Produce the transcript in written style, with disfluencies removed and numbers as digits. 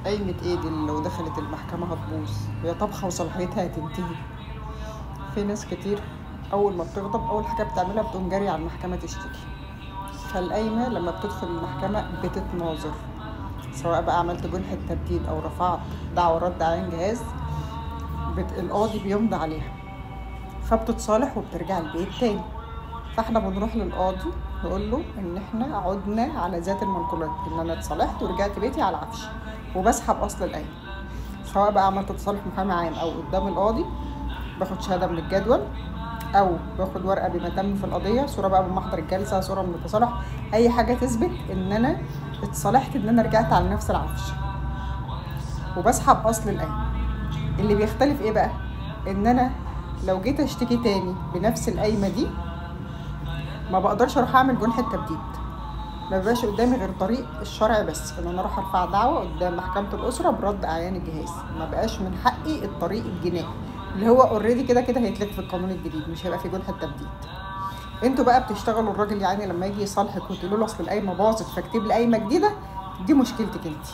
قايمة ايه دي اللي لو دخلت المحكمة هتبوظ؟ هي طبخة وصلاحيتها هتنتهي. في ناس كتير أول ما بتغضب أول حاجة بتعملها بتقوم جري على المحكمة تشتكي. فالقايمة لما بتدخل المحكمة بتتناظر، سواء بقى عملت جنحة تبديد أو رفعت دعوى رد عين جهاز، القاضي بيمضي عليها، فبتتصالح وبترجع البيت تاني. فاحنا بنروح للقاضي نقول له ان احنا عدنا على ذات المنقولات، ان انا اتصالحت ورجعت بيتي على عفشي، وبسحب اصل القايمة. سواء بقى عملت تصالح محامي عام او قدام القاضي، باخد شهادة من الجدول او باخد ورقة بما تم في القضية، صوره بقى من محضر الجلسة، صوره من التصالح، اي حاجة تثبت ان انا اتصالحت، ان انا رجعت على نفس العفش، وبسحب اصل القايمة. اللي بيختلف ايه بقى؟ ان انا لو جيت اشتكي تاني بنفس القايمة دي ما بقدرش اروح اعمل جنحة تبديد، ما بيبقاش قدامي غير طريق الشرع بس، ان انا اروح ارفع دعوه قدام محكمة الاسرة برد اعيان الجهاز. ما بقاش من حقي الطريق الجنائي اللي هو already كده كده هيتلغي في القانون الجديد، مش هيبقى في جنحة تبديد. انتوا بقى بتشتغلوا الراجل يعني لما يجي يصالحك وتقولوا له اصل القايمة باظت فاكتب لي قايمة جديدة، دي مشكلتك انت.